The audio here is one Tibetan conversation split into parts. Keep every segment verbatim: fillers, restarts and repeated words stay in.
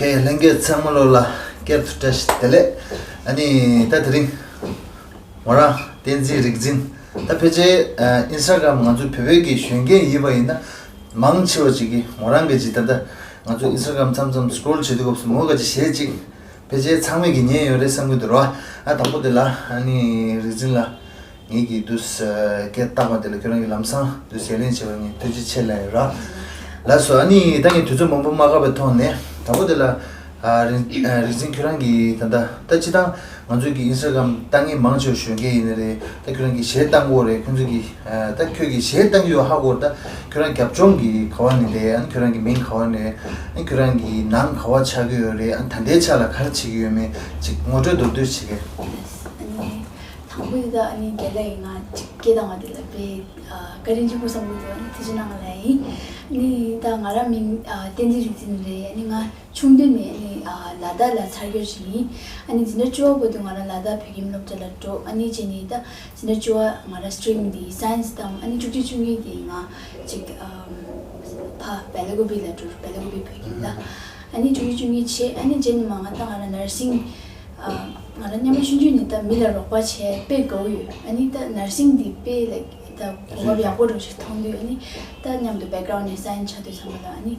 ལྷན་རྒྱས་ཚང་མ་ལོ་ལ་བསྐྱར་དུ་བཀྲ་ཤིས་བདེ་ལེགས། ཨ་ནི་ད་དེ་རིང་མོ་རང་བསྟན་འཛིན་རིག་འཛིན། ད་ཕལ་ཆེར་ཨ་ཨིན་སི་ཊ་གྷ་རམ་ང་ཚོ་བོད་པའི་གི་གཞོན་སྐྱེས་ཡིན་པ་ཡིན་ན་མང་ཆེ་བ་ཅིག་གིས་མོ་རང་གི་ཅིག་ད་ལྟ་ང་ཚོ་ཨིན་སི་ཊ་གྷ་རམ་མཚམས་མཚམས་སི་ཀོ་རོལ་བྱེད་དུས་སྐབས་སུ་མོ་ག་ཅིག་གཞས་ཅིག་ཕལ་ཆེར་ཚང་མས་ཀྱིས་ཉན་ཡོད་རེད་བསམ་གྱི་འདུག་རོ། ཨ་དང་པོ་དེ་ལ་ཨ་ནི་རིག་འཛིན་ལགས། ངེད་ཀྱིས་དུས་སྐད་བཏང་བ་དེ་ལ་ཁྱོད་རང་གིས་ལམ་སང་དུས་ཡ་ལན་བྱས་པར་ངས་ཐུགས་རྗེ་ཆེ་ལབ་ཡོད་ར། ལགས་སོ། ཨ་ནི་ད་ངས་དུས་ཚོད་མང་པོ་མ་བཀག་པའི་ཐོག་ནས་དང་པོ་དེ་ལ་ཨ་རིག་ཨ་རིག་འཛིན་ཁྱོད་རང་གིས་ད་ལྟ་ད་སྤྱིར་བཏང་ང་ཚོའི་གི་ཨིན་སི་ཊ་གྷ་རམ་ལྟ་མཁན་མང་ཆེ་བ་གཞོན་སྐྱེས་ཡིན་ནི་རེད། ད་ཁྱོད་རང་གིས་གཞས་བཏང་གི་ཡོད་རེད། ཁོང་ཚོས་ཀྱིས་ཨ་ད་ཁྱོད་ཀྱིས་གཞས་བཏང་གི་ཡོད་ཧ་གོ། ད་ཁྱོད་རང་རྒྱབ་ལྗོངས་ཀྱི་ག་བ་ནས་རེད། ཨ་ནི་ཁྱོད་རང་གི་མིང་ག་བ་ནས་རེད། ཨ་ནི་ཁྱོད་རང་གི་ནང་ག་བ་ཆགས་ཀྱི་ཡོད་རེད། ཨ་ནི་ད་ལྟའི་ཆ་ལ་ག་རེ་བྱེད་ཀྱི་ཡོད་མེད་ཅིག་ངོ་སྤྲོད་མདོར་བསྡུས་བྱེད་ཀྱི། ཨ་ནི། དང་པོ་དེ་ད་ཨ་ནི་རྒན་ལགས་ཀྱིས་ང་ཅིག་སྐད་བཏང་བ་དེ་ལ་དཔེ་ཨ་བཀའ་དྲིན་ཆེན་པོ་བསམ་གྱི་འདུག་ཨ་ནི་ཐུགས་རྗེ་གནང་ལབ་ཡིན། ཨ་ནི་ད་ང་རང་མིང་ཨ་བསྟན་འཛིན་རིག་འཛིན་རེད། ཨ་ནི་ང་ཆུང་དུས་ནས་ཨ་ནི་ཨ་ལ་དྭགས་ལ་ཚར་གྱུར་ཅིག་ཡིན། ཨ་ནི་འཛིན་གྲྭ་བཅུ་པ་བར་དུ་ང་རང་ལ་དྭགས་བོད་ཁྱིམ་སློབ་གྲྭ་ལ་འགྲོ། ཨ་ནི་རྗེས་ནས་ད་འཛིན་གྲྭ་བཅུ་པ་ང་རང་སི་ཊི་རིམ་འདི་སའེན་སི་བཏང་། ཨ་ནི་བཅུ་གཅིག་བཅུ་གཉིས་དེ་ང་ཅིག་ཨ་ཕ་བེ་ལ་ཀུ་པི་ལ་འགྲོ། བེ་ལ་ཀུ་པི་བོད་ཁྱིམ་ལ། ཨ་ནི་བཅུ་གཅིག་བཅུ་གཉིས་བྱས། ཨ་ནི་རྗེས་ནས་མ་ང་ད་ང་རང་ནར་སིང་ཨ་ང་རང་སྔོན་མ་ཆུང་ཆུང་ནས་ད་མི་ལ་རོགས་པ་བྱས་དཔེ་དགའ་བོ་ཡོད། ཨ་ནི་ད་ནར་སིང་འདི་དཔེ་ལ་ད་གོ་སྐབས་ཡག་པོ་འདྲ་ཞིག་མཐོང་དུས། ཨ་ནི་ད་མཉམ་དུ་བེག་གྷ་རའུན་ཌི་ནས་སའེན་སི་ཆགས་དུས་ཙམ་པ་ལ་ཨ་ནི་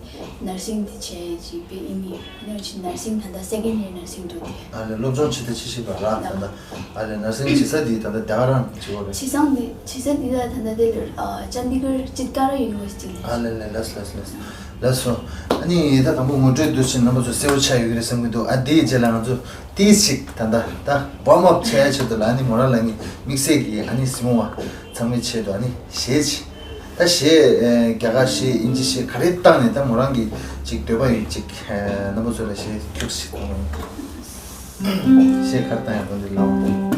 ནར་སིང་འདི་བྱས་ཅིག་དཔེ་ཨིན་ཡིན། ཨ་ནི་འོ་ཅི་ནར་སིང་ད་ལྟ་སེ་ཀེན་ཌ་ཡར་ནར་སིང་འགྲོ་དེ། ཨ་ལས་སློབ་སྦྱོང་བྱེད་ད་བྱེད་ཤེས་པ་ར་ད་ལྟ། ཨ་ལས་ནར་སིང་བྱེད་ས་འདི་ད་ལྟ་རྒྱ་གར་རང་བྱེད་པ་རེད། བྱེད་སྟངས་འདི་བྱེད་ས་འདི་ད་ད་ལྟ་དེ་ལ་ཨ་ཅན་དི་གར་ཅིག་ཀ་ར་ཡུ་ནི་ཝར་སི་ཊི་ལ། ཨ་ལས་ལས་ལས་ལས་ལས་ལས་སོ། ཨ་ནི་ད་དང་པོ་ངོ་སྤྲོད་འདུག་ཕྱིན་རྣམ་པ་ཚོ་གསལ་པོ་ཆགས་ཡོད་ཀྱི་རེད་བསམ་གྱི་འདུག་ཨ་དེའི་རྗེས་ལ་ང་ཚོ་ཏིས་ཞིག་ད་ལྟ་ད་ཝརམ་ཨབ་བྱས་ཆེད་དུ་ལ་ཨ་ནི་མོ་རང་ལ་ནི་དམིགས་བསལ་གྱི་ཨ་ནི་གཟིགས་མོ་བ་ཚང་མའི་ཆེད་དུ་ཨ་ནི་གཞས་ཅིག་ད་གཞས་ཨེ་རྒྱ་གར་གཞས་དབྱིན་ཇི་གཞས་ག་རེ་བཏང་ནས་ད་མོ་རང་གི་ཅིག་འདོད་པ་ཡོད་ཅིག་ཨེ་རྣམ་པ་ཚོ་ལ་གཞས་ཁྱུག་ཞིག་གཏོང་རོགས། གཞས་ག་རེ་བཏང་ཡག་པོ་འདུག་ལབ།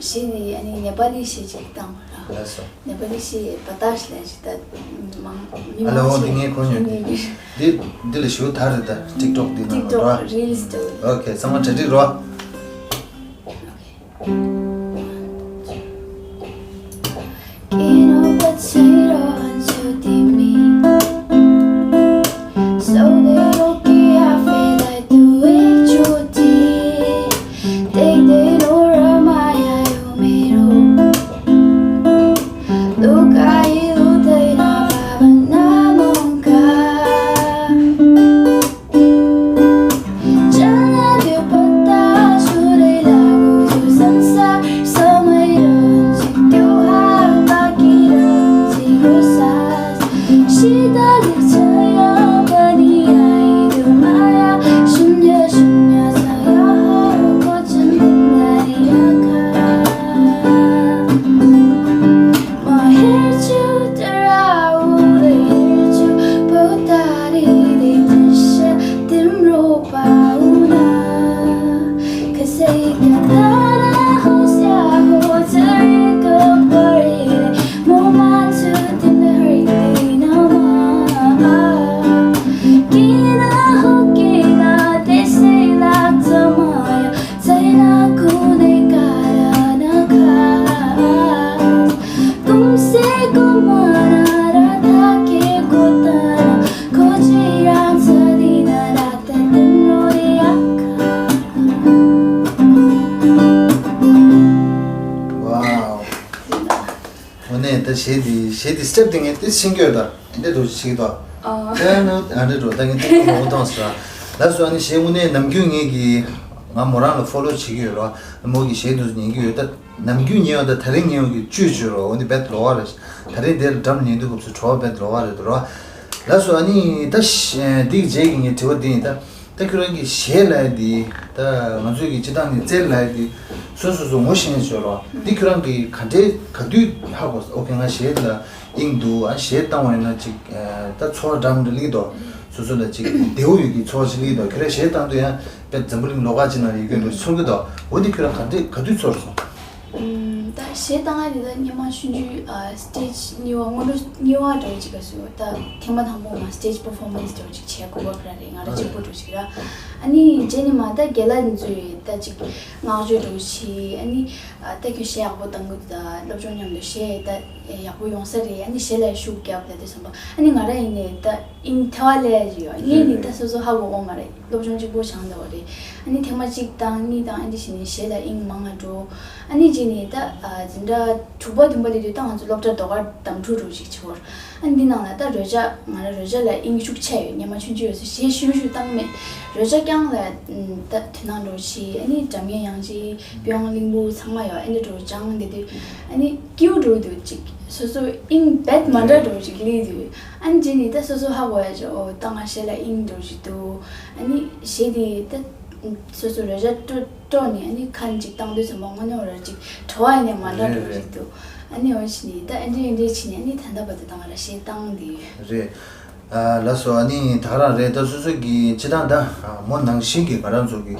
གཞས་ནི་ཨ་ནི་ནེ་པ་ལི་གཞས་ཅིག་བཏང་ར། ལགས་སོ། ནེ་པ་ལི་གཞས་བ་ཏཱཤ་ལབ་ཅིག་ད་མང་མི་ཨ་ལས་འོ་འདི་ངས་གོ་མྱོང་། འདི་འདི་ལ་ཞུ་ཐར་རེད་ད་ཊིག་ཊོག་འདི་ནང་ལ་ར། ཊིག་ཊོག་རིལ་སི་འདྲ་བོ། ཨོ་ཁེ་ཚང་མ་གྲ་སྒྲིག་རོ། ཝའོ། དངོས་གནས་ད་གཞས་འདི་གཞས་འདི་སི་ཊེབ་འདི་ངས་ཏིས་ཤེས་ཀྱི་ཡོད་ད། འདི་འདྲ་ཞིག་ད། ཨ། ཨ་འདྲ་འགྲོ་ད་ངས་ཏིས་མང་པོ་བཏང་ཟེར། ལགས་སོ། ཨ་ནི་གཞས་དངོས་གནས་ནམ་རྒྱུན་ངས་ཀྱི་ང་མོ་རང་ལ་ཕོ་ལོ་བྱེད་ཀྱི་ཡོད་ར། མོ་གི་གཞས་འདི་ཚོ་ཉན་གྱི་ཡོད་ད། ནམ་རྒྱུན་ཉན་ཡོད་ད། ད་རིང་ཉན་ཡོད་ཀྱི་བཅུད་བཅུད་རོ། འོ་འདི་རྦད་ལོ་བ་རེད། ད་རིང་དེར་འགྲམ་ཉན་དུས་སྐབས་སུ་བྲོ་བ་རྦད་ལོ་བ་རེད་ར། ལགས་སོ། ཨ་ནི་ད་ཤ་འདི་གི་རྗེས་ཀྱི་ངའི་དྲི་བ་འདི་ཡིན་ད། ད་ཁྱོད་རང་གི་གཞས་ལབ་ཡ་འདི་ད་ང་ཚོའི་གི་སྤྱི་བཏང་ནས་རྩལ་ལབ་ཡ་འདི་སོ་སོ་སོ་ངོ་ཤེས་ནས་བྱོས་རོགས། འདི་ཁྱོད་རང་གི་ག་འདྲའི་ག་དུས་ཧ་གོ་ཨོ་ཁེ་ང་གཞས་ལ་དབྱིངས་འདུག་ཨ་གཞས་བཏང་བ་ཡིན་ན་ཅིག་ད་ཚོར་བ་འདྲ་མི་འདྲ་སླེབས་འདུག་སོ་སོ་ལ་ཅིག་བདེ་བོ་ཡོད་ཀྱི་ཚོར་བ་ཅིག་སླེབས་འདུག་ཁྱོད་རང་གཞས་བཏང་དུས་ཡང་དཔེ་འཛམ་བུ་གླིང་ལོགས་ཀ་ཅིག་ནང་ཡོད་ཀྱི་འདུག་ཚོར་གྱི་འདུག་འོ་འདི་ཁྱོད་རང་ག་འདྲའི་ག་དུས་ཚོར་སོང་། ཨུམ། ད་ གཞས་བཏང་ཡ་དེ་ད་སྔོན་མ་ཆུང་ཆུང་ཨ་སི་ཊེ་ཇི་གཉིས་པ་སྔོན་འགྲོ་གཉིས་པ་འདྲ་བོ་ཅིག་ག་སུ་ད་ཐེངས་མ་དང་པོ་ང་སི་ཊེ་ཇི་པར་ཕོར་མན་སི་འདྲ་བོ་ཅིག་བྱས་གོ་སྐབས་རག་རེད། ང་རང་གཅིག་པོ་འདྲ་བོ་ཅིག་ར། ཨ་ནི་རྗེས་ནས་མ་ད་རྒན་ལགས་ཚོས་ད་ཅིག་བསྔགས་བརྗོད་འདྲ་བོ་བྱས། ཨ་ནི་ཨ་ད་ཁྱོད་གཞས་ཡག་པོ་བཏང་གི་འདུག་ད་སློབ་སྦྱོང་མཉམ་དུ་གཞས་ད་ཡག་པོ་ཡོང་ས་རེད། ཨ་ནི་གཞས་ལ་ཤུགས་རྒྱབ་ལབ་དུས་ཙམ་པ་ཨ་ནི་ང་རང་ཡིན་ནའི་ད་དབྱིངས་ཐལ་བ་ལས་ཡོད། ངས་ནི་ད་སོ་སོ་ཧ་གོ་གོ་མ་རེད། སློབ་སྦྱོང་གཅིག་པོ་སྦྱངས་འདུག་རེད། ཨ་ནི་ཐེངས་མ་གཅིག་དང་གཉིས་དང་ཨ་འདྲ་བྱས་ནས་གཞས་ལ་དབྱིངས་མང་ང་འགྲོ། ཨ་ནི་རྗེས་ནས་ད་ཨ་འཛིན་གྲྭ་དྲུག་པ་བདུན་པ་སླེབས་དུས་ད་ང་ཚོ་སློབ་གྲྭ་ཟློས་གར་གདམས་ཕྲུག་འདྲ་བོ་ཞིག་བྱེད་པ་རེད། ཨ་ནི་འདི་ནང་ལ་ད་རོལ་ཆ་ང་རང་རོལ་ཆ་ལ་དབྱིངས་ཤུགས་ཆེ་ཡོད། སྔོན་མ་ཆུང་ཆུང་ཡོད་ཚེ་གཞས་ཤུགས་ཤུགས་བཏང་མེད། རོལ་ཆ་རྐྱང་ལ་ད་དོ་སྣང་འདྲ་བོ་བྱས། ཨ་ནི་སྒྲ་སྙན་དབྱངས་ཅན་པི་ཝང་གླིང་བུ་ཚང་མ་ཡོད། ཨ་འདྲ་འདྲ་བོ་སྦྱངས་བསྡད་དུས་ཨ་ནི་སྐྱིད་པོ་འདྲ་བོ་འདུག་ཅིག་སོ་སོ་དབྱིངས་རྦད་མ་འདྲ་འདྲ་བོ་ཅིག་སླེབས་དུས། ཨ་ནི་རྗེས་ནས་ད་སོ་སོ་ཧ་གོ་ཡ་ཅིག་ཨོ་ད་ང་གཞས་ལ་དབྱིངས་འདྲ་བོ་ཞིག་འདུག་ཨ་ནི་གཞས་དེ་ད་སོ་སོ་རོལ་ཆ་དཀྲོག་དཀྲོག་ནས་ཨ་ནི་ཁ་ཅིག་བཏང་དུས་ཙམ་པ་དངོས་གནས་ར་ཅིག་བྲོ་བ་ཡིན་ནའི་མ་འདྲ་འདྲ་བོ་ཞིག་འདུག་ཨ་ནི་འོ་བྱས་ནས་ད་ཨ་འདྲ་ཨ་འདྲ་བྱས་ནས་ཨ་ནི་ད་ལྟ་བར་དུ་ད་ང་རང་གཞས་བཏང་བསྡད་ཡོད། རེད། ཨ་ལགས་སོ། ཨ་ནི་ད་ག་རང་རེད། ད་སོ་སོ་གི་སྤྱིར་བཏང་ད་མོ་ནང་བཞིན་གྱི་ང་རང་ཚོ་གི་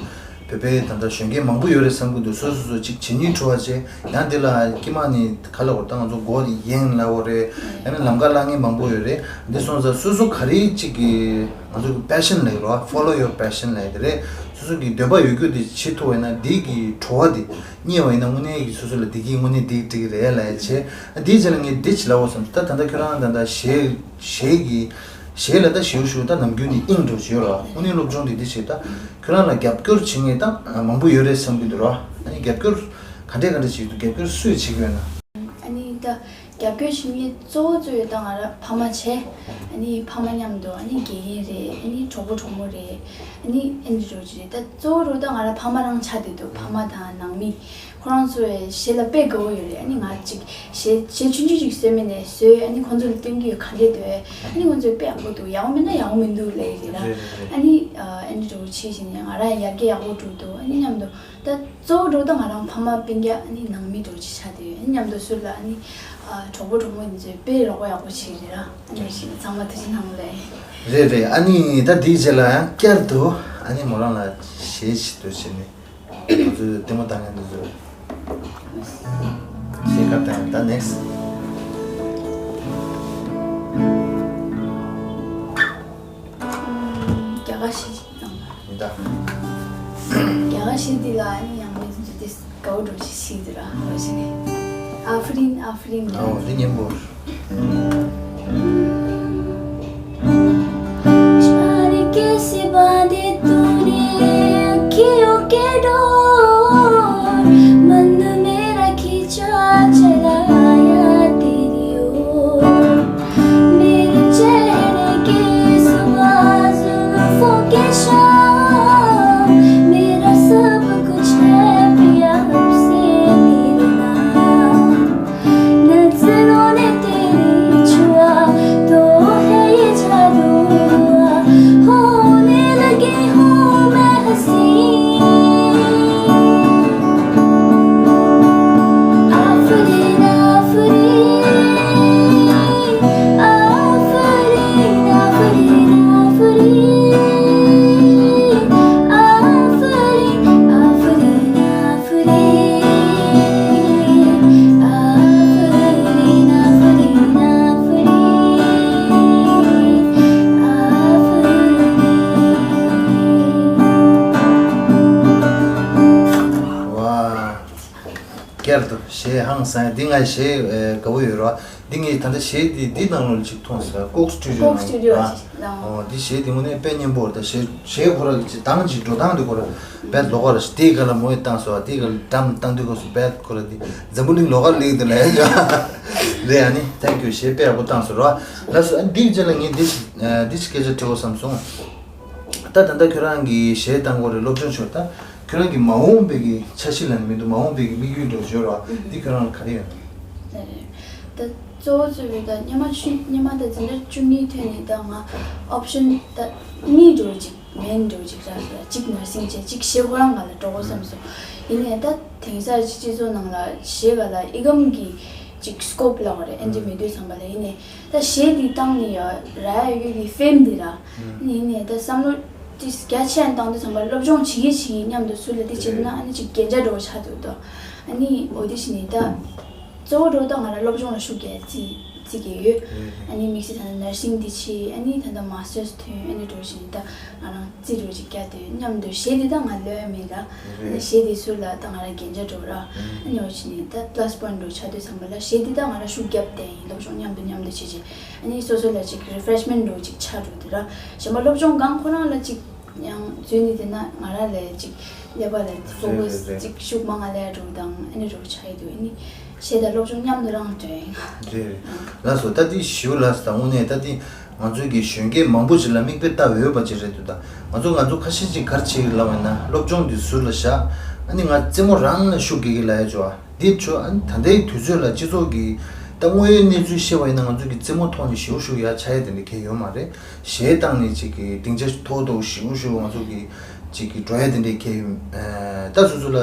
བོད་པའི་ད་ལྟ་གཞོན་སྐྱེས་མང་པོ་ཡོད་རེད་བསམ་གྱི་འདུག་སོ་སོ་སོ་ཅིག་བྱེད་སྙིང་བྲོ་བ་བྱེད། ཡང་དེ་ལ་དཀྱིལ་མ་ནས་ག་ལབ་དགོས་རེད། ད་ང་ཚོ་མགོ་ཡེངས་ལབ་དགོས་རེད། ཡང་ན་ལམ་ཁ་བརླག་མཁན་མང་པོ་ཡོད་རེད། འདི་སོང་ཙང་སོ་སོ་ག་རེ་ཅིག་གི་ང་ཚོ་གི་པེ་ཤན་ལབ་ཀྱི་རེད་བ། Follow your passion ལབ་ཀྱི་རེད། སོ་སོ་གི་འདོད་པ་ཡོད་རྒྱུ་དེ་བྱེད་ཐུབ་པ་ཡིན་ན་འདི་གི་བྲོ་བ་དེ་རྙེད་པ་ཡིན་ན་དངོས་གནས་ཀྱི་སོ་སོ་ལ་བདེ་སྐྱིད་དངོས་གནས་འདི་འགྲིག་གི་རེད་ལབ་ཡ་བྱས། ཨ་འདིའི་རྗེས་ལ་ངས་འདི་ཅིག་ལབ་དགོས་བསམ། ད་ད་ལྟ་ཁྱོད་རང་ད་ལྟ་གཞས་གཞས་ཀྱི་གཞས་ལ་ད་ཞེ་པོ་ཞེ་པོ་ད་ནམ་རྒྱུན་ནས་དབྱིངས་འདྲ་བོ་ཞིག་ཡོད་རེད་བ། དངོས་གནས་སློབ་སྦྱོང་དེ་འདི་བྱས། ད་ཁྱོད་རང་ལ་རྒྱབ་སྐྱོར་བྱེད་མཁན་ད་མང་པོ་ཡོད་རེད་བསམ་གྱི་འདུག་ར། ཨ་ནི་རྒྱབ་སྐྱོར་ག་འདྲས་ག་འདྲས་བྱེད་ཀྱི་འདུག་རྒྱབ་སྐྱོར་སུས་བྱེད་ཀྱི་ཡོད་ན། ཨ་ནི་ད་རྒྱབ་སྐྱོར་བྱེད་མཁན་གཙོ་བོ་གཙོ་བོ་ད་ང་རང་ཕ་མ་བྱས། ཨ་ནི་ཕ་མ་མཉམ་དུ་ཨ་ནི་དགེ་རྒན་རེད། ཨ་ནི་གྲོགས་པོ་གྲོགས་མོ་རེད། ཨ་ནི་ཨ་ནི་འདྲ་བོ་ཅིག་རེད། ད་གཙོ་བོ་རུ་ད་ང་རང་ཕ་མ་རང་ཆགས་བསྡད་འདུག་ཕ་མ་དང་ནང་མི་ཁོ་རང་ཚོ་གཞས་ལ་དཔེ་དགའ་བོ་ཡོད་རེད། ཨ་ནི་ང་ཅིག་གཞས་གཞས་ཆུང་ཆུང་ཅིག་བཟོས་མིན་ནས་བཟོས། ཨ་ནི་ཁོང་ཚོ་ལ་སྟོན་གྱི་ཡོད། ག་འདྲས་འདུག་ཨ་ནི་ཁོང་ཚོས་དཔེ་ཡག་པོ་འདུག་ཡག་པོ་མིན་ན་ཡག་པོ་མི་འདུག་ལབ་ཀྱི་རེད་ལ། རེད་རེད་རེད། ཨ་ནི་ཨ་ནི་འདྲ་བོ་བྱས་བྱས་ནས་ང་རང་ཡར་རྒྱས་ཡག་པོ་འགྲོ་འདུག་ཨ་ནི་མཉམ་དུ་ད་གཙོ་བོ་འགྲོ་ད་ང་རང་ཕ་མ་སྤུན་ཀྱག་ཨ་ནི་ནང་མི་འདྲ་བོ་ཅིག་ཆགས་བསྡད་ཡོད། ཨ་ནི་མཉམ་དུ་སུ་ལ་ཨ་ནི་ཨ་གྲོགས་པོ་གྲོགས་མོ་འདི་ཚོས་དཔེ་རོགས་པ་ཡག་པོ་བྱས་རེད་ར། ཨ་ནི་ཞིག་ཚང་མ་ཐུགས་རྗེ་གནང་ལེ། རེད་རེད། ཨ་ནི་ད་འདིའི་རྗེས་ལ་ཡང་བསྐྱར་དུ་ཨ་ནི་མོ་རང་ལ་གཞས་ཤིག་འདོན་བྱས་ནས། ང་ཚོས་ལྟད་མོ་ལྟ་མཁན་དེ་ཚོས་ཤེས་ཁ་བཏང་། ད་ནེགསི་ཊི། རྒྱ་གར་གཞས་ཤིག་བཏང་། མི་ད། རྒྱ་གར་གཞས་འདི་ལ་ཨ་ནི་ཡང་མི་དེ་ཚོས་དེ་དགའ་བོ་འདྲ་བོ་ཞིག་བྱས་འདུག་ར། འོ་ཞིག་ནས། ཨ་ཧྥི་རིན་ཨ་ཧྥི་རིན། ཨོ་འདི་སྙན་པོ། जाने कैसे बांधे तूने अँखियों के डोर, मन मेरा खींचा चला आया तेरी ओर। मेरे चेहरे के सुबह, जुल्फों के शाम, मेरा सब कुछ है पिया, अब से मेरे नाम। नजरों ने तेरी छुआ तो है ये जादू हुआ, होने लगी हूँ मैं हसीन। आफरीन, आफरीन, आफरीन, आफरीन, आफरीन। བསྐྱར་དུ་གཞས་ཧང་སང་། འདི་ངའི་གཞས་དགའ་བོ་ཡོད་ར། འདི་ངས་ད་ལྟ་གཞས་འདི་འདི་ནང་ལོགས་ཅིག་མཐོང་སོང་། ཀོག་སི་ཊུ་ཌི་ཡོ་ཀོག་སི་ཊུ་ཌི་ཡོ་ནང་ལོགས། ཨོ་འདི་གཞས་འདི་དངོས་གནས་དཔེ་སྙན་པོ་རེད། ད་གཞས་གཞས་ཁོ་ར་གི་ཅིག་གདངས་ཅིག་འགྲོ་སྟངས་འདི་ཁོ་ར་དཔེ་ལོགས་ཀ་རེད། དེའི་སྒང་ལ་མོ་ཡིས་བཏང་སོང་། དེའི་སྒང་ལ་ཌམ་བཏང་དུས་ཁོ་སོ་དཔེ་ཁོ་ར་འདི་འཛམ་བུ་གླིང་ལོགས་ཀ་སླེབས་འདུག་ལབ་ཡ་ཅིག་རེད། ཨ་ནི་ཐེང་ཀིའུ། གཞས་དཔེ་ཡག་པོ་བཏང་སོང་ར། ལགས་སོ། ཨ་འདིའི་རྗེས་ལ་ངས་འདི་ཅིག་འདི་ཅིག་སྐད་ཆ་དྲི་དགོས་བསམ་སོང་། ད་ད་ལྟ་ཁྱོད་རང་གིས་གཞས་བཏང་གི་ཡོད་རེད། སློབ་སྦྱོང་བྱས་ད། ཁྱོད་རང་གི་མ་འོངས་པའི་གི་འཆར་གཞི་ལབ་ནས་མི་འདུག་མ་འོངས་པའི་གི་དམིགས་ཡུལ་འདྲ་བོ་ཅིག་ཡོད་རེད་བ། འདི་ཁྱོད་རང་ལ་ག་རེ་ཡོད་ན། ད་གཙོ་བོ་གཙོ་བོ་ད་སྔོན་མ་ཆུ་སྔོན་མ་ད་འཛིན་གྲྭ་བཅུ་གཉིས་ཐོན་ནས་ད་ང་ཨོབ་ཤན་ད་གཉིས་འདྲ་བོ་ཅིག་མེན་འདྲ་བོ་ཅིག་རག་རེད། གཅིག་ནར་སིང་བྱས། གཅིག་གཞས་ཁོ་རང་སྒང་ལ་འགྲོ་དགོས་བསམ་སོང་། ཡིན་ནའི་ད་དེང་སང་སྤྱི་ཚོགས་ནང་ལ་གཞས་སྒང་ལ་ཨི་ཀམ་གི་ཅིག་སི་ཀོབ་ལབ་དགོས་རེད། ཨེ་འདྲ་མེད་དུས་ཙམ་པ་ལ། ཡིན་ནའི་ད་གཞས་འདི་བཏང་ནས་ཡ་རག་ཡ་ཡོད་ཀྱི་ཕེམ་འདི་ར། ཨ་ནི་ཡིན་ནའི་ད་བསམ་བློ་ཏིས་རྒྱ་ཆེ་ཡང་བཏང་དུས་ཙམ་པ་སློབ་སྦྱོང་བྱེད་ཀྱི་བྱེད་ཀྱི་མཉམ་དུ་སུ་ལ་འདི་བྱེད་ན་ཨ་ནི་ཅིག་རྒྱན་ཆ་འདྲ་བོ་ཆགས་འདུག་ཏོ། ཨ་ནི་འོ་དེ་བཞིན་ནི་ད་གཙོ་བོ་འགྲོ་ད་ང་རང་སློབ་སྦྱོང་ལ་ཤུགས་རྒྱག་རྩིས་རྩིས་ཀྱི་ཡོད། ཨ་ནི་དམིགས་བསལ་ད་ནར་སིང་འདི་བྱས། ཨ་ནི་ད་ད་མ་སི་ཊར་སི་ཐོན། ཨ་ནི་འགྲོ་བཞིན་ནི་ད་ང་རང་རྩིས་འགྲོ་ཅིག་རྒྱག་དུས་མཉམ་དུ་གཞས་འདི་ད་ང་ལོས་མེད་ད། ཨ་ནི་གཞས་འདི་ཟུར་ལ་ད་ང་རང་རྒྱན་ཆ་འགྲོ་ར། ཨ་ནི་འོ་བཞིན་ནི་ད་པ་ལ་སི་པོ་ཡིན་ཊི་འགྲོ་ཆགས་དུས་ཙམ་པ་ལ་གཞས་འདི་ད་ང་རང་ཤུགས་རྒྱབ་བསྡད་ཡིན། སློབ་སྦྱོང་མཉམ་དུ་མཉམ་དུ་བྱེད་ཅིག་ཨ་ནི་སོ་སོ་ལ་ཅིག་རི་ཕེ་རེཤ་མེན་ཊི་འགྲོ་ཅིག་ཆགས་འགྲོ་དུས་ར། གཞན་པ་སློབ་སྦྱོང་སྒང་ཁོ་རང་ལ་ཅིག་ཡང་འཛུལ་ནས་བསྡད་ན་ང་རང་ལ་ཅིག་ཀླད་པ་ལ་ཕོ་ཀས་རེད་རེད། ཅིག་ཤུགས་མང་ང་སླེབས་འགྲོ་དང་ཨ་ནི་རོ་ཆགས་ཡོད་དུས། ཨ་ནི་གཞས་དང་སློབ་སྦྱོང་མཉམ་དུ་རང་འགྲོ་ཡིན། རེད་རེད། ལགས་སོ། ད་འདི་ཞུ་ལགས་སོ། ད་དངོས་གནས་ད་འདི་ང་ཚོའི་གི་གཞོན་སྐྱེས་མང་པོ་ཅིག་ལ་མིག་དཔེ་ལྟ་འོས་པ་ཅིག་རེད་འདུག་ད་ང་ཚོ་ང་ཚོ་ཁ་ཤས་ཅིག་ག་རེ་བྱེད་ཀྱི་ལབ་པ་ཡིན་ན། སློབ་སྦྱོང་འདི་ཟུར་ལ་བཞག་ཨ་ནི་ང་རྩེད་མོ་རང་ལ་ཤུགས་རྒྱག་གི་ལབ་ཡ་ཅིག་ཡོད་པ། འདི་ཚོ་ཨ་ནི་ད་ལྟའི་དུས་ཚོད་ལ་སྤྱི་ཚོགས་ཀྱི་ད་དངོས་ཡོད་གནས་ཚུལ་བཤད་པ་ཡིན་ན། ང་ཚོ་གི་རྩེད་མོ་ཐོག་ནས་ཞེ་པོ་ཞེ་པོ་ཡར་ཆག་ཡ་དེ་འདྲ་གང་ཡང་ཡོད་མ་རེད། གཞས་བཏང་ནས་ཅིག་གི་སྡིངས་ཆ་མཐོ་མཐོ་ཞེ་པོ་ཞེ་པོ་ང་ཚོ་གི་ཅིག་གི་འགྲོ་ཡ་དེ་འདྲ་གང་ཡང་ཡོད། ཨ་ད་སོ་སོ་ལ་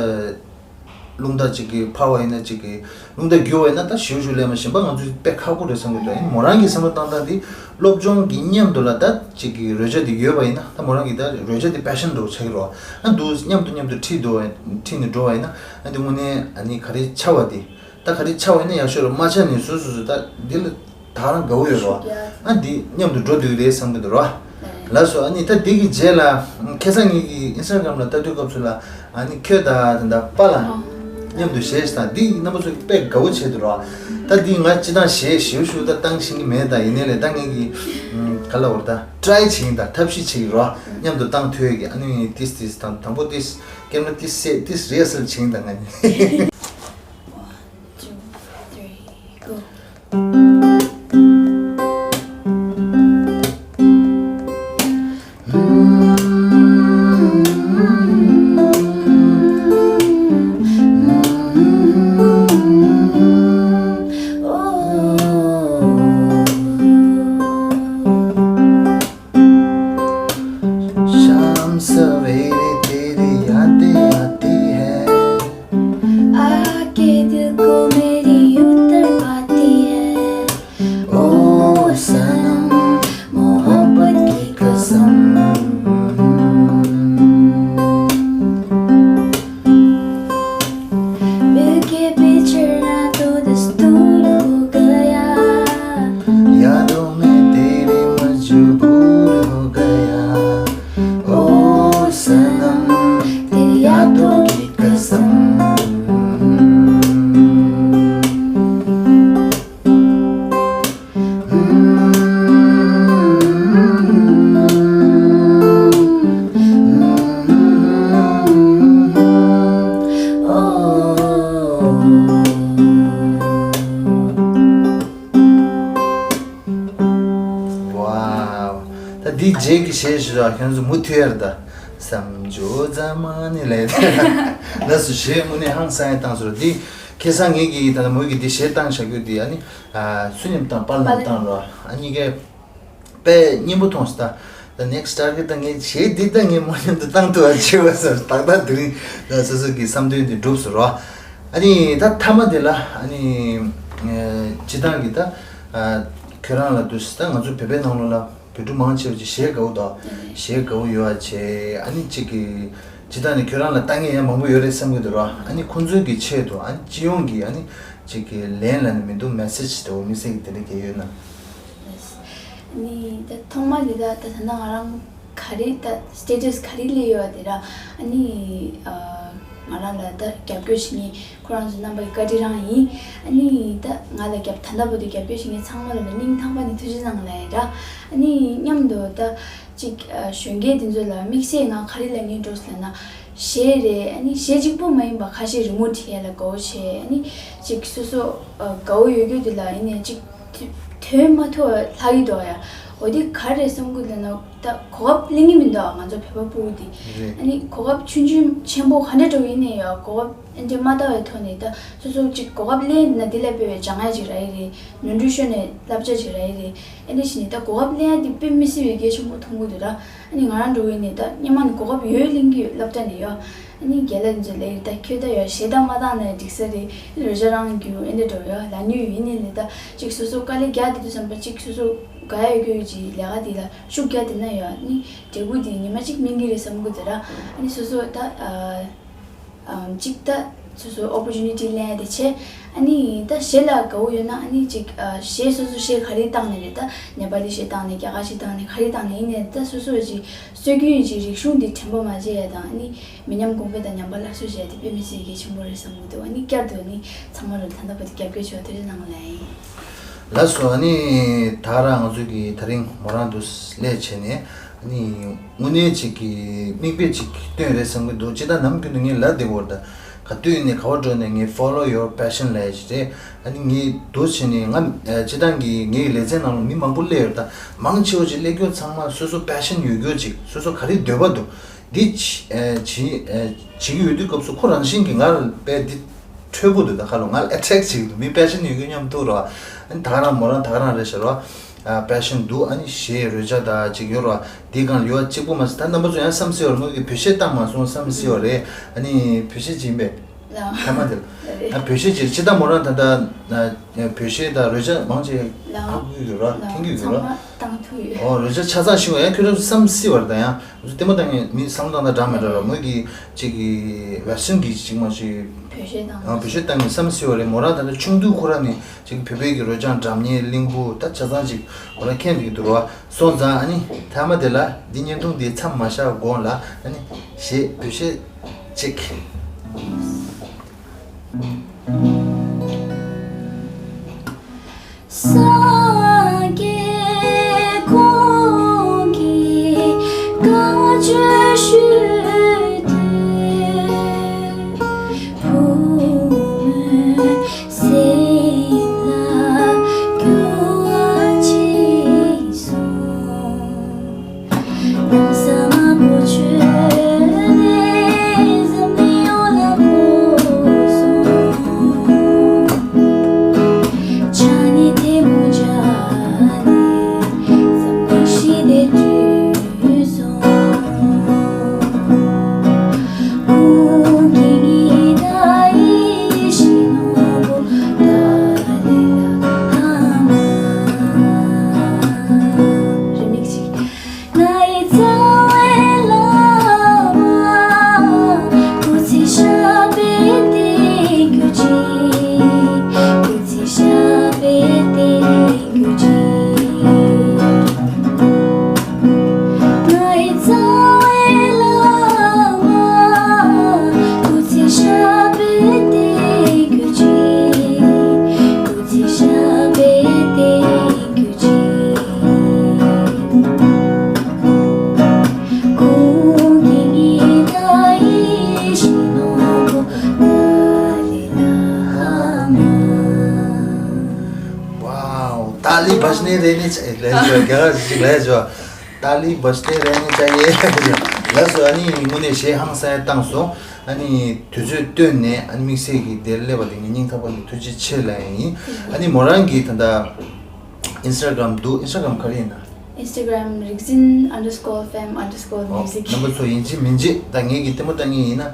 རླུང་རྟ་ཅིག་གི་འཕར་བ་ཡིན་ན། ཅིག་གི་རླུང་རྟ་རྒྱུག་པ་ཡིན་ན་ད་ཞེ་པོ་ཞེ་པོ་སླེབས་མ། གཞན་པ་ང་ཚོ་དཔེ་ཁག་པོ་རེད་བསམ་གྱི་འདུག་ཨ་ནི་མོ་རང་གི་བསམ་བློ་བཏང་སྟངས་དེ་སློབ་སྦྱོང་གི་མཉམ་དུ་ལ་ད་ཅིག་གི་རོལ་ཆ་དེ་ཡོད་པ་ཡིན་ན། ད་མོ་རང་གི་ད་རོལ་ཆ་དེ་པེ་ཤན་འདྲ་པོ་ཆགས་ཀྱི་རེད་པ། ཨ་འདུག་མཉམ་དུ་མཉམ་དུ་ཁྲིད་འགྲོ་བ་ཁྲིད་ནས་འགྲོ་བ་ཡིན་ན། ཨ་འདི་དངོས་གནས་ཨ་ནི་ག་རེ་ཆགས་པ་དེ། ད་ག་རེ་ཆགས་པ་ཡིན་ན་ཡག་ཤོས་རེད། མ་ཆགས་ནས་སོ་སོ་སོ་ད་འདི་ལ་ད་རང་དགའ་པོ་ཡོད་རེད་པ། ཨ་འདི་མཉམ་དུ་འགྲོ་འདོད་ཀྱི་རེད་བསམ་གྱི་འདུག་རེད་པ། ལགས་སོ། ཨ་ནི་ད་འདི་གི་རྗེས་ལ་ཁ་སང་ངེད་ཀྱི་ཨིན་སི་ཊ་གྷ་རམ་ལ་ལྟ་དུས་སྐབས་སུ་ལ། ཨ་ནི་ཁྱོད་དང་ད་ལྟ་པཱ་ལགས་མཉམ་དུ་གཞས་ཤིག་བཏང་། འདི་རྣམ་པ་ཚོ་དཔེ་དགའ་པོ་བྱས་འདུག་རེད་པ། ད་འདི་ང་སྤྱིར་བཏང་གཞས་ཞེ་པོ་ཞེ་པོ་ད་བཏང་ཤེས་ཀྱི་མེད། ད་ཡིན་ནའི་ལས་ད་ངེད་ཀྱི་ག་ལབ་དགོས་རེད། ད་ཊི་རའི་བྱེད་ཀྱི་ཡིན། ད་ཐབས་ཤེས་བྱེད་ཀྱི་རེད་པ། མཉམ་དུ་བཏང་ཐུབ་ཡས་ཀྱི། ཨ་ནི་ཏིས་ཏིས་དང་དང་པོ་ཏིས་ཀེམ་ར་ཏིས་སེ་ཏིས་རི་ཧར་སལ་བྱེད་ཀྱི་ཡིན། ད་ང་གཉིས། One, two, three, go. शाम सवेरे तेरी यादें आती है। आके दिल को मेरी यूं तड़पाती है। ओ सनम, मोहब्बत की कसम। मिलके बिछड़ना तो दस्तूर हो गया। यादों में तेरे मजबूर हो गया। ओ सनम, तेरी यादों की कसम। Wow. ད་འདི་རྗེས་ཀྱི་གཞས་ཞིག་ར་ཁྱོད་ཚོ་མུ་མཐུད་ཡར་ད། བསམ་བརྗོད་རྫ་མ་ནི་ལས་དེ། ལགས་སོ། གཞས་དངོས་གནས་ཧང་སང་ཡ་བཏང་སོང་། འདི་ཁ་སང་ངེད་ཀྱིས་ད་ལྟ་མོ་གིས་འདི་གཞས་བཏང་བཞག་རྒྱུ་འདི། ཨ་ནི་ཨ་སུ་མཉམ་བཏང་། པཱ་ལགས་བཏང་ར། ཨ་གཉིས་ཀས་དཔེ་སྙན་པོ་མཐོང་སོང་། ད་ད་next target ད་ངས་གཞས་འདི་ད་ངས་མོ་མཉམ་དུ་བཏང་ཐུབ་པ་བྱེད་པ་ཟེར། ཏག་ཏག་དེ་རིང་ད་སོ་སོ་གི་བསམ་དོན་འདི་འགྲུབ་སོང་ར། ཨ་ནི་ད་མཐའ་མ་དེ་ལ་ཨ་ནི་ཨ་སྤྱིར་བཏང་གི་ད་ཨ་ཁྱོད་རང་ལ་འདུག་སེ། ད་ང་ཚོ་བོད་པའི་ནང་ལོགས་ལ་བོད་ཕྲུག་མང་ཆེ་བ་ཅིག་གཞས་དགའ་པོ་འདུག་གཞས་དགའ་པོ་ཡོད་པ་བྱས། ཨ་ནི་གཅིག་གི་སྤྱིར་བཏང་ནས་ཁྱོད་རང་ལ་ལྟ་མཁན་ཡང་མང་པོ་ཡོད་རེད་བསམ་གྱི་འདུག་ར། ཨ་ནི་ཁོང་ཚོའི་གི་ཆེད་དུ། ཨ་ནི་སྤྱི་ཡོངས་ཀྱི་ཨ་ནི་གཅིག་གི་ལན་ལབ་ན་མི་འདུག་མེ་སེ་ཇི་དེ་འོ་མི་སེ་གི་དེ་འདྲ་གང་ཡོད་ན། ནི་ད་ཐོག་མ་དེ་ད་ད་ད་ང་རང་ག་རེ་ད་སི་ཊེ་ཊས་ག་རེ་སླེབས་ཡོད་དེ་ར། ཨ་ནི་ཨ་ང་རང་ལ་ད་རྒྱབ་སྐྱོར་བྱེད་མཁན་ཁོ་རང་ཚོ་རྣམ་པ་ཡི་བཀའ་དྲིན་རང་ཡིན། ཨ་ནི་ད་ང་ལ་རྒྱབ་ད་ལྟ་བར་དུ་རྒྱབ་སྐྱོར་བྱེད་མཁན་ཚང་མ་ལ་ལ་སྙིང་ཐག་པ་ནས་ཐུགས་རྗེ་གནང་ལབ་ཡ་ར། ཨ་ནི་མཉམ་དུ་ད་ཅིག་ཨ་གཞོན་སྐྱེས་དེ་ཚོ་ལ་དམིགས་བསལ་ང་ག་རེ་ལབ་སྙིང་འདོད་ལབ་ན། གཞས་རེད། ཨ་ནི་གཞས་གཅིག་པོ་མ་ཡིན་པ་ཁ་ཤས་རི་མོ་བྲིས་ཡ་ལ་དགའ་པོ་བྱས། ཨ་ནི་ཅིག་སོ་སོ་ཨ་དགའ་པོ་ཡོད་རྒྱུ་དེ་ལ་ཡིན་ནའི་ཅིག་དོན་མ་ཐུབ་པ་ལྷག་གི་འདུག་ཡ། འོ་དེ་ག་རེ་རེད་བསམ་གི་ལབ་ན། ད་གོ་སྐབས་ལེན་གི་མི་འདུག་ང་ཚོ་བོད་པ་ཕྲུ་གུ་དེ། རེད། ཨ་ནི་གོ་སྐབས་ཆུང་ཆུང་ཆེན་པོ་ག་འདྲ་འདྲ་པོ་ཡིན་ནའི་ཡ། གོ་སྐབས་ཨེ་འདྲ་མ་བཏང་བའི་ཐོག་ནས་ད་སོ་སོ་ཅིག་གོ་སྐབས་ལེན་ན་དེ་ལ་དཔེ་བའི་སྦྱང་ཡ་ཅིག་རག་གི་རེད། ནོར་འཁྲུལ་ཤོར་ནའི་བསླབ་བྱ་ཅིག་རག་གི་རེད། ཨེ་འདྲ་བྱས་ནས་ད་གོ་སྐབས་ལེན་ཡ་དེ་དཔེ་མི་སྲིད་པའི་གལ་ཆེན་པོ་མཐོང་གི་འདུག་ར། ཨ་ནི་ང་རང་འདྲ་པོ་ཡིན་ནའི་ད་སྔོན་མ་ནས་གོ་སྐབས་ཡོད་ལེན་གི་ཡོད། སློབ་གྲྭ་ནས་ཡོད། ཨ་ནི་རྒན་ལགས་ཚོས་ལབ་ཡོད། ད་ཁྱོད་ད་ཡོད་གཞས་ད་མ་བཏང་ན་འགྲིག་ས་རེད། རོལ་ཆ་རང་རྒྱུག་ཨེ་འདྲ་འདྲ་པོ་ཡོད་ལབ་མྱོང་ཡོད། ཡིན་ནའི་ལས་ད་ཅིག་སོ་སོ་དཀའ་ལས་རྒྱག་བསྡད་དུས་ཙམ་པ་ཅིག་སོ་སོ་དགའ་ཡ་ཡོད་རྒྱུ་ཅིག་ལས་ཀ་དེ་ལ་ཤུགས་རྒྱག་བསྡད་ན་ཡོད། ཨ་ནི་འབྲས་བུ་དེ་ཉི་མ་གཅིག་སྨིན་གི་རེད་བསམ་གི་འདུག་ར། ཨ་ནི་སོ་སོ་ད་ཨ་ཨམ་ཅིག་ད་ སོ་སོ་ཨོ་པོར་ཅུ་ནི་ཊི་ལེན་ཡ་དེ་བྱས། ཨ་ནི་ད་གཞས་ལ་དགའ་བོ་ཡོད་ན་ཨ་ནི་ཅིག་ཨ་གཞས་སོ་སོ་གཞས་ག་རེ་བཏང་ནས་རེད། ད་ནེ་པ་ལི་གཞས་བཏང་ནས་རྒྱ་གར་གཞས་བཏང་ནས་ག་རེ་བཏང་ནས་ཡིན་ནའི་ད་སོ་སོ་ཅིག་སྲོལ་རྒྱུན་ཅིག་རིག་གཞུང་འདི་དྲན་པ་མ་བརྗེད་ཡ་དང་ཨ་ནི་མི་ཉམས་གོང་འཕེལ་དང་ཉམས་པ་སླར་གསོ་བྱས་ཏེ་དཔེ་མི་སྲིད་གལ་ཆེན་པོ་རེད་བསམ་གྱི་འདུག་ཨ་ནི་བསྐྱར་དུ་ཨ་ནི་ཚང་མ་ལ་ད་ལྟ་བར་དུ་རྒྱབ་སྐྱོར་བྱས་པ་ཐུགས་རྗེ་གནང་ལབ་ཡིན། ལགས་སོ། ཨ་ནི་ད་རང་ང་ཚོ་གི་ད་རིང་མོ་རང་དུ་སླེབས་བྱས་ནས་ཨ་ནི་དངོས་གནས་ཅིག་གི་མིག་དཔེ་ཅིག་སྟོན་རེད་བསམ་གྱི་འདུག་ཅི་ལྟར་ནམ་རྒྱུན་དུ་ངས་ལབ་བསྡད་ཡོད་རེད། ད་ག་དུས་ནས་ག་བ་འགྲོ་ནས་ངས་follow your passion ལབ་ཡ་ཅིག་རེད། ཨ་ནི་ངས་འདུག་བྱས་ནས་ང་ཨ་སྤྱིར་བཏང་གི་ངའི་ལེ་ཚན་ནང་ལ་མི་མང་པོ་སླེབས་ཡོད་རེད། ད་མང་ཆེ་བ་ཅིག་སླེབས་རྒྱུ་ཚང་མ་སོ་སོ་པེ་ཤན་ཡོད་རྒྱུ་ཅིག་སོ་སོ་ག་རེ་འདོད་པ་འདུག་འདི་བྱེད་ཨ་བྱེད་ཨ་བྱེད་ཀྱི་ཡོད་དུས་སྐབས་སུ་ཁོ་རང་བཞིན་གྱིས་ང་ལ་དཔེ་འདི་འཕྲོད་པོ་འདུག་ད་ཁ་ལོ་ང་ལ་ཨེ་ཊེག་བྱེད་ཀྱི་འདུག་མི་པེ་ཤན་ཡོད་མཁན་མཉམ་དུ་རོ། ཨ་ནི་ད་ག་རང་མོ་རང་ད་ག་རང་རེད་ཤག་རོ། ཨ་པེ་ཤན་འདུག་ཨ་ནི་གཞས་རོལ་ཆ་ད་ཅིག་ཡོད་རོ། འདི་གང་ལ་ཡོད་གཅིག་པོ་མ་ཟད་ད་རྣམ་པ་ཚོ་ཡང་བསམ་སྲིད་པ་རེད། མོ་གི་བོད་གཞས་བཏང་མ་སོང་བསམ་སྲིད་པ་རེད། ཨ་ནི་བོད་གཞས་ཅིག་ཡིན་པས། ལའོ། ཐ་མ་དེ་ལ་ཨ་བོད་གཞས་ཅིག་ཅི་ད་མོ་རང་ད་ད་ཨ་བོད་གཞས་ད་རོལ་ཆ་མང་ཆེ་ལའོ། ཧ་གོ་གི་ཡོད་རོ། ལའོ། མཁྱེན་གི་ཡོད་ཚང་རོ། མ་བཏང་ཐུབ་ཡོད། ཨོ་རོལ་ཆ་ཆ་ཚང་ཤེས་པ་ཡང་ཁྱོད་ཚོ་བསམ་སྲིད་པ་རེད། ད་ཡང་ང་ཚོ་ལྟད་མོ་བཏང་མཁན་མི་བསམ་བློ་བཏང་ན་འདྲ་མི་འདྲ་རོ། མོ་གི་ཅིག་གི་ཝེ་སི་ཊན་གི་ཅིག་མ་ཅིག་བོད་གཞས་བཏང་ཨ་བོད་གཞས་བཏང་མཁན་བསམ་སྲིད་པ་རེད། མོ་རང་ད་ལྟ་ཆུང་དུས་ཁོ་རང་ནས་ཅིག་བོད་པའི་གི་རོལ་ཆ་འགྲམ་ཉེ་གླིང་བུ་ད་ཆ་ཚང་ཅིག་མོ་རང་མཁྱེན་བསྡད་ཀྱི་འདུག་རོ། སོང་ཙང་ཨ་ནི་ཐ་མ་དེ་ལ་འདི་བརྙན་ཐུང་འདི་མཚམས་མ་བཞག་གོང་ལ་ཨ་ནི་གཞས་བོད་གཞས་ཅིག་སངས་རྒྱས་ཁོང་གིས་བཀའ་ཆོས་ཞུས་ཏེ། བུ་མོའི་སེམས་ལ་འགྱུར་བ་ཕྱིན་སོང་། རེ་མིག་ཅིག་ང་ཡི་རྩ་བའི་བླ་མ། སྐུ་ཚེ་ཞབས་པད་བརྟན་གྱུར་ཅིག་སྐུ་ཚེ་ཞབས་པད་བརྟན་གྱུར་ཅིག་ང་ཡི་རྩ་བའི་བླ་མ། སྐུ་ཚེ་ཞབས་པད་བརྟན་གྱུར་ཅིག་སྐུ་ཚེ་ཞབས་པད་བརྟན་གྱུར་ཅིག་ཝའོ། ཏཱ་ལི་བཇ་ནི་རེ་ནི་ཅ་ཡེ་ལས་ཇོ། རྒྱ་གར་ཞིག་ལས་ཇོ། ཏཱ་ལི་བཇ་ནི་རེ་ནི་ཅ་ཡེ། ལགས་སོ། ཨ་ནི་དངོས་གནས་གཞས་ཧང་སང་བཏང་སོང་། ཨ་ནི་དུས་ཚོད་བཏོན་ནས་ཨ་ནི་དམིགས་བསལ་གྱི་དེར་སླེབས་པ་དེ་ངས་སྙིང་ཐག་པ་ནས་ཐུགས་རྗེ་ཆེ་ལབ་ཡ་ཡིན། ཨ་ནི་མོ་རང་གིས་ད་ལྟ་ཨིན་སི་ཊ་གྷ་རམ་འདུག་ཨིན་སི་ཊ་གྷ་རམ་ག་རེ་ཡིན་ན། Instagram རིག་འཛིན་underscore fam underscore ཨོ། music རྣམ་པ་ཚོ་ཡིན་གཅིག་མིན་གཅིག་ད་ངེད་ཀྱི་ལྟད་མོ་ལྟ་མཁན་ཡིན་ན་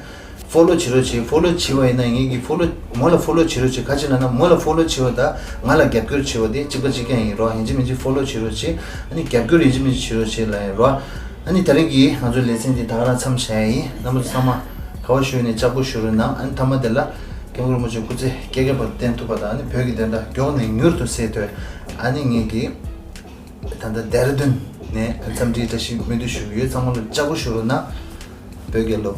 ཕོ་ལོ་བྱེད་རོགས་བྱེད། ཕོ་ལོ་བྱས་པ་ཡིན་ན་ངེད་ཀྱི་ཕོ་ལོ་མོ་ལ་ཕོ་ལོ་བྱེད་རོགས་བྱེད། ག་ཅི་ལབ་ན་མོ་ལ་ཕོ་ལོ་བྱེད་པ་དང་ང་ལ་རྒྱབ་སྐྱོར་བྱེད་པ་དེ་གཅིག་པ་གཅིག་རྐྱང་ཡིན་རོགས། ཡིན་གཅིག་མིན་གཅིག་ཕོ་ལོ་བྱེད་རོགས་བྱེད། ཨ་ནི་རྒྱབ་སྐྱོར་ཡིན་གཅིག་མིན་གཅིག་བྱེད་རོགས་བྱེད་ལབ་ཡིན་རོགས། ཨ་ནི་དེ་རིང་གི་ང་ཚོའི་ལེ་ཚན་འདི་ད་ག་རང་མཚམས་བཞག་ཡ་ཡིན། རྣམ་པ་ཚོ་ཚང་མ་ག་བ་བཞུགས་ནས་ལྕགས་པོ་བཞུ་རོགས་གནང་། ཨ་ནི་མཐའ་མ་དེ་ལ་སྐྱབས་མགོན་རིན་པོ་ཆེ་སྐུ་ཚེ་བསྐལ་བརྒྱའི་བར་དུ་བརྟན་ཐུབ་པ་དང་ཨ་ནི་བོད་ཀྱི་བདེན་མཐའ་མགྱོགས་ནས་མྱུར་དུ་གསལ་ཐུབ། ཨ་ནི་ངེད་ཀྱི་ད་ལྟ་ལྡེ་ར་ལྡུན་ནས་འཚམས་འདྲིའི་བཀྲ་ཤིས་སྨོན་འདུན་ཞུ་གི་ཡོད། ཚང་མ་ལ་ལྕགས་པོ་བཞུ་རོགས་གནང་། བོད་རྒྱལ་ལོ།